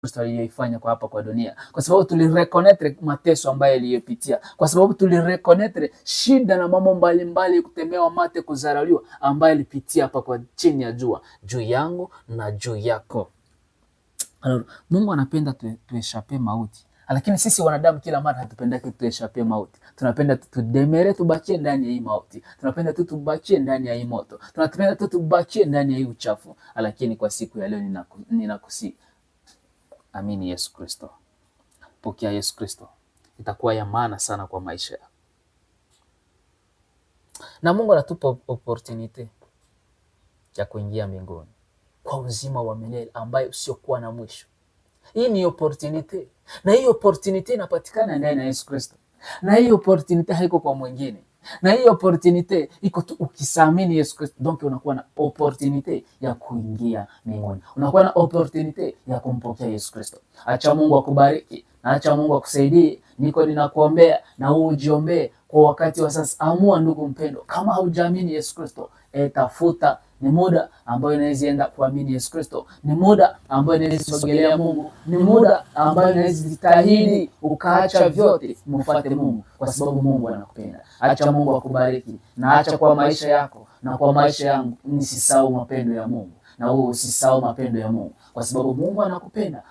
Kristo aliyoifanya kwa hapa kwa dunia, kwa sababu tulireconnaître mateso ambayo aliyopitia, kwa sababu tulireconnaître shida na mambo mbalimbali, kutemewa mate, kuzarauliwa ambayo alipitia hapa kwa chini ya jua, juu yangu na juu yako. Alors, Mungu anapenda tuéchapper mauti, lakini sisi wanadamu kila mara hatupendaki tuéchapper mauti. Tunapenda tu tudemeurer, tubakie ndani ya hii mauti, tunapenda tu tubakie ndani ya hii moto, tunapenda tu tubakie ndani ya hii uchafu. Lakini kwa siku ya leo ninakusihi, amini Yesu Kristo, pokea Yesu Kristo, itakuwa ya maana sana kwa maisha yako. Na Mungu anatupa opportunité ya kuingia mbinguni kwa uzima wa milele ambayo usiokuwa na mwisho. Hii ni opportunité, na hii opportunité inapatikana ndani ya Yesu Kristo, na hii opportunité haiko kwa mwingine, na hii opportunité iko tu ukisamini Yesu Kristo. Donc unakuwa na opportunité ya kuingia mbinguni, unakuwa na opportunité ya kumpokea Yesu Kristo. Acha Mungu akubariki na acha Mungu akusaidie. Niko ninakuombea na wewe ujiombee kwa wakati wa sasa. Amua ndugu mpendo, kama haujaamini Yesu Kristo, tafuta ni muda ambayo inaweza enda kuamini Yesu Kristo, ni muda ambayo inaweza sogelea Mungu, ni muda ambayo inaweza jitahidi ukaacha vyote mfuate Mungu, kwa sababu Mungu anakupenda. Acha Mungu akubariki, na acha kwa maisha yako na kwa maisha yangu nisisahau mapendo ya Mungu, na wewe usisahau mapendo ya Mungu, kwa sababu Mungu anakupenda.